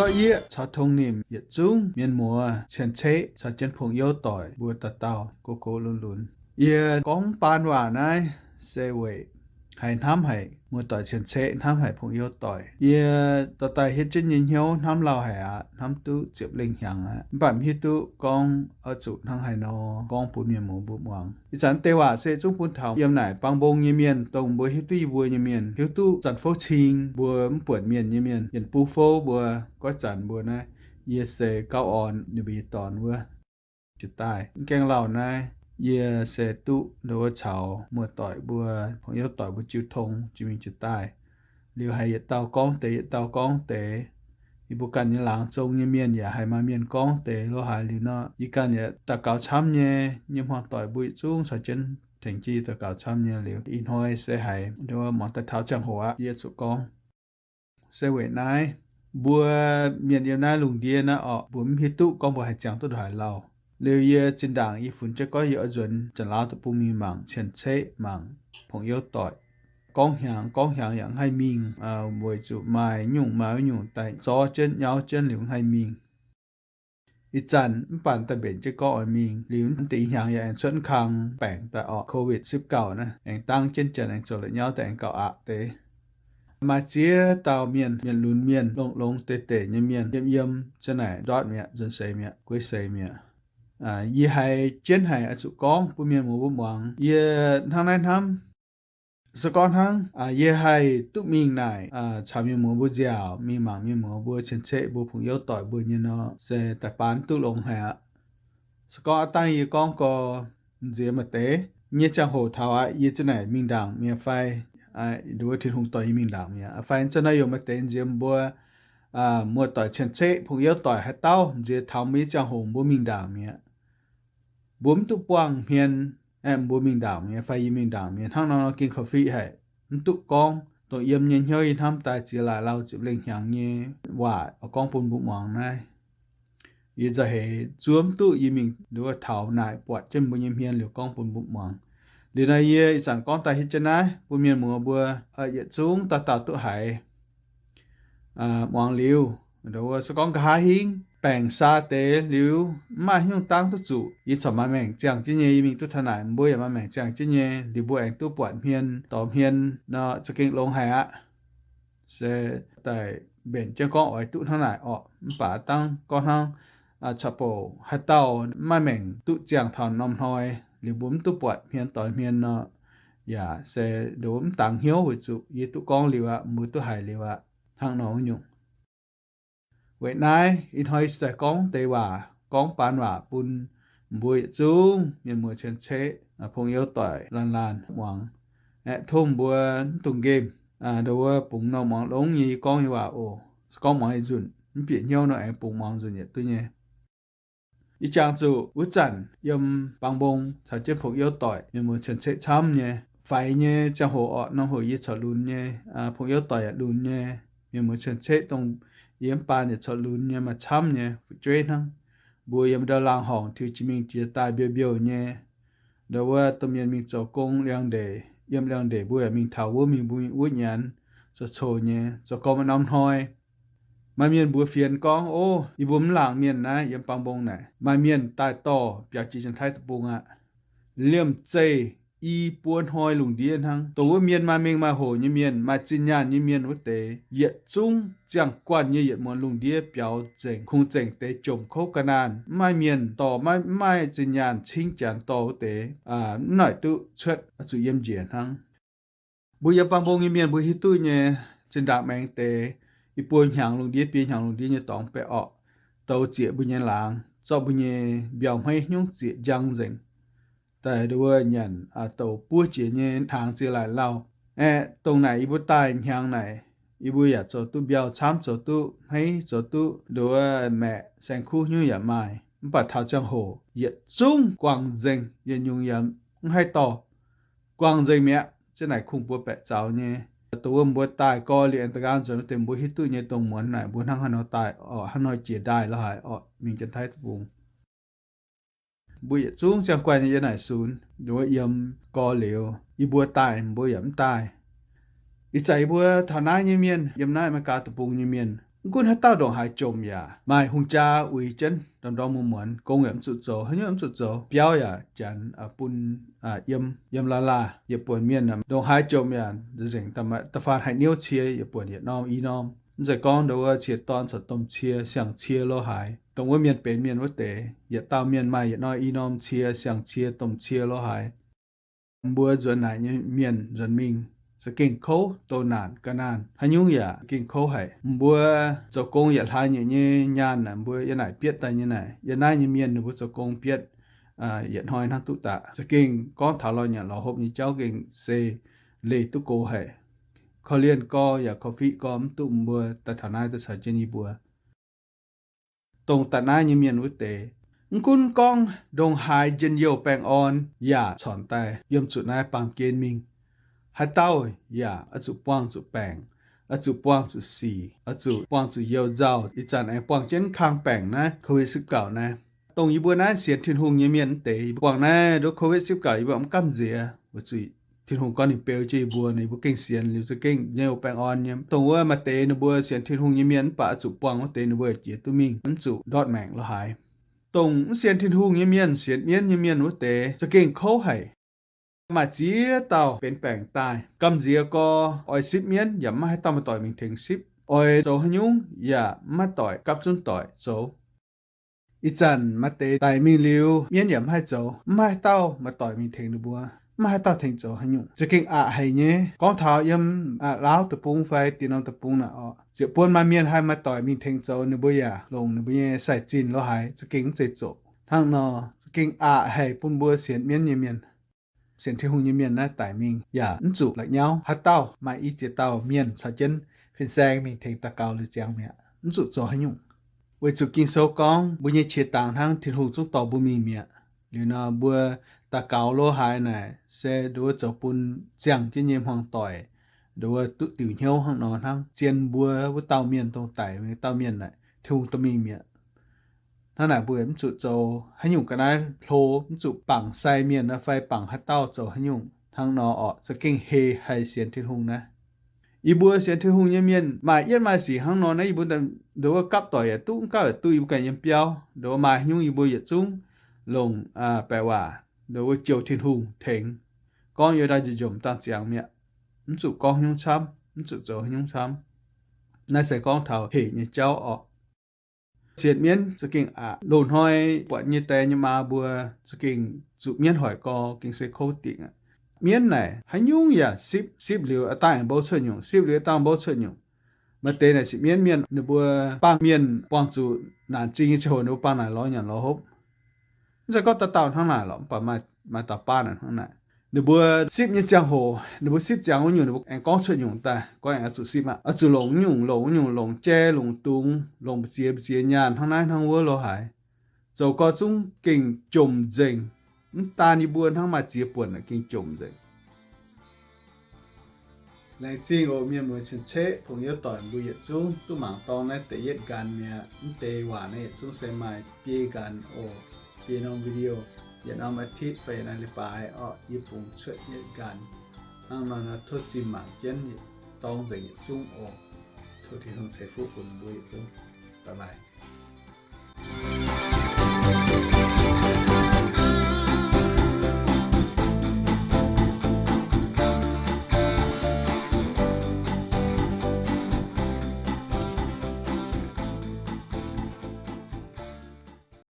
Zorqv yieqv caux tong nimc yietc zungv mienh muoz cien-ceqv caux jienv pong youv doic mbuo dauh dauh gox gox lunx lunx. Yie gorngv baan waac naaiv se weic haiz hnamv haic muoz-doic cien-ceqv, hnamv haic pong youv doic. Yie dorh daaih hietv jienv nyei hnyouv hnamv lauh haic aqv, hnamv duqv ziepc lengh hnyangx aqv, mv baac mv hiuv duqv gorngv oix zuqc hnangv haaix nor gorngv bun mienh muoz mbuo muangx. Ih zanc deix waac se zungv bun taux yiem naaic Baang Mbong nyei mienh, dongh mbuo hiuv duqv yie mbuo nyei mienh, hiuv duqv Zanc Fouv Cing mbuo mv buonc mienh nyei mienh, Yienc Bung Fouv mbuo, Goiv Zanc mbuo naaiv. Yie se gauv orn ninh mbuo nyei dorn wuov. Jiex daaih mv gaengh lauh naaiv, yie se duqv ndau wuov caux muoz-doic mbuo, pong youv doic mbuo jiu tong jiex mingh jiex daaih. Liuz haiz yietc dauh gorngv deix, yietc dauh gorngv deix. Yie mbuo ganh nyei laangz zong nyei mienh yaac haiz maaih mienh gorngv deix lo haaix liuz nor, yie ganh yaac daux gaux camv nyei. Nyei hmuangv doic mbuo yietc zungv caux jienv tengx jienv yie daux gaux camv nyei liuz, ih hnoi se haiz ndau wuov muangx daaih taux ziangh hoc aqv, yie zuqc gorngv. Se weic naaiv, mbuo mienh yiem naaiv lungh ndiev naaiv orqc, mbuo mv hiuv duqv gorngv mbuo haih ziangh duqv ndongc haaix lauh. Liuz yie zinh ndaangc yie funx jienv gorngv yie oix nzuonx Janx-Laauv deic-bung mingh mangc cien-ceqv, mangc pong youv doic, gorngv hnyangx gorngv hnyangx yaac mv haih mingh, weic zuqc maaih nyungc maaih wuov nyungc daaih zorv jienv nyauv jienv liuz mv haih mingh. Ih zanc mv baac daaih mbenc jienv gorngv oix mingh liuz, mv deix hnyangx yaac aengx cuotv kang baengc daaih orqc, covid ziepc gauh naaiv aengx dangv jienv janx aengx zoux la'nyauv daaih aengx gauh aqc deix. Maaih ziex dauh mienh, mienh lunx mienh, longx-longx deix-deix nyei mienh yiem, yiem ziang naaic ndortv mi'aqv, nzuonx seix mi'aqv, guei seix mi'aqv. Yie haiz jienv haic oix zuqc gorngv bun mienh muoz mbuo muangx. Yie hnangv naaiv hnamv, se gorngv hnangv yie haih duqv mingh naaic caux mienh muoz mbuo nziaauc, mingh mangc mienh muoz mbuo cien-ceqv mbuo, pong youv doic mbuo nyei nor, se daaih baan duqv longx haic aqv. Se gorngv aav dangh yie gorngv gorx nziex maaih deix nyei ziangh hoc taux aqv, yie ziang naaic mingh ndaangc mi'aqv fai, nduov Tin-Hungh dorh yie mingh ndaangc mi'aqv fai, ziang naaiv yaac maaih deix nziex mbuo muoz-doic cien-ceqv, pong youv doic haaix dauh nziex taux mbuo nyei ziangh hoc mbuo mingh ndaangc mi'aqv. Mbuo mv duqv buangh hmien aeqv, mbuo mingh ndaangc mi'aqv fai yie mingh ndaangc mi'aqv, hnangv nor nor gengh korv-fiqv haic. Mv duqv gorngv, dongh yiem nyei hnyouv yie hnamv daaih ziex laaix lauh ziepc lengh hnyangx nyei waac oix gorngv bun mbuo muangx naaiv. Yie nzauh heix zuov mv duqv yie mingh nduov taux naaic buatc jienv mbuo nyei hmien liuz gorngv bun mbuo muangx. Liuz nor yie ih zanc gorngv daaih hietv jienv naaiv bun mienh muoz mbuo yietc zungv dauh dauh duqv haiz muangx liuz, nduov se gorngv nqa'haav hingv baengc saa deix liuz mv maaih haaix nyungc dangv duqv zuqc, yie corc maaih maengc ziangh jienv nyei, yie mingh duqv taux naaic mbuo yaac maaih maengc ziangh jienv nyei, liuz mbuo aengx duqv buatc hmien dorh hmien nor za'gengh longx haic aqv. Se daaih mbenc jienv gorngv oix duqv hnangv naaic orqc, mv baac dangv gorngv hnangv caux bouc haaix dauh mv maaih maengc duqv ziangh taux norm hnoi, liuz mbuo mv duqv buatc hmien dorh hmien nor, yaac se nduov mv dangx hnyouv weic zuqc yie duqv gorngv liuz aqv, mbuo duqv haiz liuz aqv, hnangv nor wuov nyungc. Weic naaiv ih hnoi se daaih gorngv deix waac, gorngv baan waac bun mbuo yietc zungv mienh muoz cien-ceqv, pong youv doic laanh laanh muangx. Aeqv, tov mbuo mv dungx nqemh, nduov bungx normh muangx longx nyei yie gorngv nyei waac oc. Se gorngv muangx yietc nzunc mv bieqc hnyouv nor aengx bungx muangx nzunc yietc duqv nyei. Yie jangx zuqc wuov zanc yiem Baang Mbong caux jienv pong youv doic mienh muoz cien-ceqv camv nyei. Faix nyei ziangh hoc orqc, norm hoc yie corc lunx nyei, pong youv doic yaac lunx nyei. Mienh muoz cien-ceqv dongh yie mv baan yaac corc lunx nyei, maaih camv nyei, fu'jueiv hnangv. Mbuo yiem ndau laangh horngc tiux jiex mingh jiex daaih mbiouh mbiouh nyei. Ndau wuov domh mienh mingh zoux gong liangx-ndeic, yiem liangx-ndeic mbuo yaac mingh taux wuov, mingh mbuo mingh wuov nyanc, zoux coc nyei, zoux gau maaih norm hnoi. Maaih mienh mbuox fienx gorngv, Ov, yie mbuo mv laangz mienh naaiv yiem Baang Mbong naaic maaih mienh daaih dorh biaux jiex Janx-Taiv deic-bung aqv. Liemh zeih i buo hnoi lungh ndiev hnangv, dongh wuov mienh maaih mengh maaih hoc nyei mienh, maaih zinh nyaanh nyei mienh wuov deix, yietc zungv ziangh guanh nyei yietc muonz lungh ndiev biaux nzengc, kungx zengc deix jomc kouv ga'naanh, mv maaih mienh dorh, maiv, mv maaih zinh nyaanh cingv janx dorh wuov deix, mv noic duqv cuotv, zuqc yiem njiec hnangv. Mbuo yiem Baang Mbong nyei mienh mbuo hiuv duqv nyei, zinh ndaangc maengx deix, i buo hnyangx lungh ndiev, biei hnyangx lungh ndiev nyei dorngx baeqc orqc, douz zieqc mbuo nyei laangz, zorqv mbuo nyei mbiauh hmeiv hnyungv zieqc njang nzengc. Daaih nduov nyanc douz buov jiex nyei hnaangx ziex laaix lauh. Aeqv, dongh naaic yie mbuo daaih hnyangx naaic, yie mbuo yaac zoux duqv mbiauh camv, zoux duqv hmeiv, zoux duqv nduov maeqc saeng-kuv hnyungv yaac maaih. Mv baac taux ziangh hoc yietc zungv guangc nzengc, yietc nyungc yaac mv haih dorh. Guangc nzengc mi'aqv. Ziouc naaic kungx buo baeqc zaux nyei. Dongh wuov mbuo daaih gorx liuz aengx da'nqaang nzuonx wuov deix mbuo hiuv duqv nyei, dongh muonz naaic mbuo hnangv haaix nor daaih orqc, hnangv haaix nor jiex ndaaih lo haaix orqc, mingh Janx-Taiv deic-bung. Mbuo yietc zungv ziangh guanh nyei yiem naaic sunx, nduov yiem gorx liuz yie mbuo daaih mbuo yaac mv daaih. Ih zanc yie mbuo taux naaiv nyei mienh, yiem naaiv America deic-bung nyei mienh, Mv gunv haaix dauh ndongc haaix jomc yaac maaih hungh jaa uix jienv ndorm-ndorm muonz-muonz, gong yaac mv zuqc zoux, haaix nyungc mv zuqc zoux, biauv yaac janx bun yiem, yiem laa laah. Yietc buonc mienh ndongc haaix jomc yaac nzengc da'faanh haiz niouv cie, yietc buonc yietc norm i norm. Mv zeiz gorngv ndo wuov cie dorn corc domh cie, siang-cie lo haaix. Dongh wuov mienh benx mienh wuov deix, yietc dauh mienh maaih yietc norm i norm cie, siang-cie, domh cie lo haaix. Mbuo nzuonx naaic nyei mienh nzuonx mingh za'gengh kouv, douz naanc ga'naanh, haaix nyungc yaac za'gengh kouv haic. Mbuo zoux gong yietc hlaax nyeic nyei nyaanh naaic, mbuo yiem naaic bietv daaih nyei naaic, yiem naaiv nyei mienh ninh mbuo zoux gong bietv yietc hnoi hnangv duqv daaih. Za'gengh gorngv taux lorz nyanc lorz hopv nyei jauv gengh se leih duqv go haic. Korv-lienh gorx yaac korv-fiqv gorx mv duqv mbuo daaih taux naaiv daaih caux jienv yie mbuo dongh daaih naaiv nyei mienh wuov deix. Mv gunv gorngv ndongc haaix njien-youh baengh orn yaac corc daaih yiem zuqc naaiv baamh gen mingh. Haaix dauh yaac oix zuqc buangh zuqc baengc, oix zuqc buangh zuqc sic, oix zuqc buangh zuqc youh nzauh. Ih zanc aengx buangh jienv kang baengc naaiv Covid สิบเก้า naaiv. Dongh yie mbuo naaiv sienx Tin-Hungh nyei mienh wuov deix, yie mbuo buangh naaiv nduov Covid สิบเก้า, yie mbuo mv gamh nziex weic zuqc Tin-Hungh gorngv ninh beu jienv yie mbuo, ninh mbuo gengh sienx liuz za'gengh njien-youh baengh orn nyei. Dongh wuov maaih deix ninh mbuo sienx Tin-Hungh nyei mienh mv baac oix zuqc buangh wuov deix ninh mbuo jiex duqv mingh, mv zuqc ndortv maengc lo haaix. Dongh mv sienx Tin-Hungh nyei mienh, sienx mienv nyei mienh wuov deix za'gengh kouv haic. Maaih ziex dauh benx baengc daaih, gamh nziex gorx oix sipv mienv yaac mv maaih haaix dauh maaih doic mingh tengx sipv. Oix zoux haaix nyungc yaac mv maaih doic gapv zunv doic zoux. Ih zanc maaih deix daic mingh liuz, mienv yaac mv haih zoux, mv maaih haaix dauh maaih doic mingh tengx ninh mbuo, mv maaih haaix dauh tengx zoux haaix nyungc. Za'gengh aqc haic nyei. Gorngv taux yiem Laauv deic-bung fai diex norm deic-bung naaic orqc, ziepc buonc maaih mienh haih maaih doic mingh tengx zoux, ninh mbuo yaac longc ninh mbuo nyei sai-zinh lo haaix za'gengh mv zeiz zoqc. Hnangv nor za'gengh aqc haic bun mbuo sienx mienv nyei mienh. Sienx Tin-Hungh nyei mienh naaiv daic mingh yaac mv zuqc la'nyauv haaix dauh, maaih i ziex dauh mienh caux jienv fin-saeng mingh tengx daux gaux liuz ziangx mi'aqv, mv zuqc zoux haaix nyungc. Weic zuqc Ging-Sou gorngv mbuo nyei qiex dangx hnangv Tin-Hungh zungv dorh mbuo mingh mi'aqv. Liuz nor mbuo daux gaux lo haaix naaic se nduov zoux bun ziangh jienv nyei hmuangx doic nduov duqv diuc hnyouv hnangv nor hnangv. Zien mbuo wuov dauh mienh dongh daic wuov dauh mienh naaic Tin-Hungh dorh mingh mi'aqv. Hnangv naaic mbuo mv zuqc zoux haaix nyungc ga'naaiv hlo, mv zuqc bangc sai mienh fai bangc haaix dauh zoux haaix nyungc hnangv nor orqc. Za'gengh heh haih sienx Tin-Hungh naaiv. Yie mbuo sienx Tin-Hungh nyei mienh maaih yietv maaih sic hnangv nor naaiv, yie mbuo nduov gapv doic yaac duqv, mv gapv yaac duqv, yie mbuo ganh yiem biauv. Nduov maaih haaix nyungc yie mbuo yietc zungv longc baeqc waac nduov jouh Tin-Hungh tengx. Gorngv yie ndaaih njomc dangh ziangx mi'aqv. Mv zuqc gorngv haaix nyungc camv, mv zuqc zoux haaix nyungc camv. Naaiv se gorngv taux heh nyei jauv orqc. Sienx mienv za'gengh aqc. Loz-hnoi buatc nyei die nyei maa mbuo za'gengh zuqc mienv hoic gorx gengh se kouv dingc aqv. Mienv naaic haaix nyungc yaac sipv, sipv liuz aqv dangh mbouv cuotv nyungc, sipv liuz aqv dangh mbouv cuotv nyungc. Maaih deix naaic sipv mienv mienh ninh mbuo bangh mienh buangh zuqc naanc zingh nyei ziangh hoc ninh mbuo bangh naaic lorz nyanc lorz hopv. Mv zeiz gorngv dauh dauh hnangv naaic lorqc, mv baac maaih dauh baav naaic hnangv naaic. Ninh mbuo sipv nyei ziangh hoc, ninh mbuo sipv ziangx wuov nyungc ninh mbuo aengx gorngv cuotv nyungc daaih, gorngv aengx oix zuqc sipv aqv, oix zuqc longc nyungc, longc nyungc, longc jai, longc dungz, longc mbu'ziex, mbu'ziex nyaanh hnangv naaiv hnangv wuov lo haaix. Zoux gorx zungv gengh jomc nzengc. Mv daan yie mbuo hnangv, maaih ziex buonc gengh jomc nzengc. Laengz zingh oc mienh mueiz cien-ceqv, pongx youz doic mbuo yietc zungv duqv mangc dorng naaiv deix yietv nqan mi'aqv. Mv deix waac naaiv yietc zungv se maaih biei nqan oc. Biei norm video, yietc norm อาทิตย์ fai yietc norm leiz-baaix orqc, yie bungx cuotv yietv nqan. Hnangv nor tov zinh mangc jienv dorng nzengc yietc zungv oc. Tov Tin-Hungh ceix fuqv bun mbuo yietc zungv. Bye bye.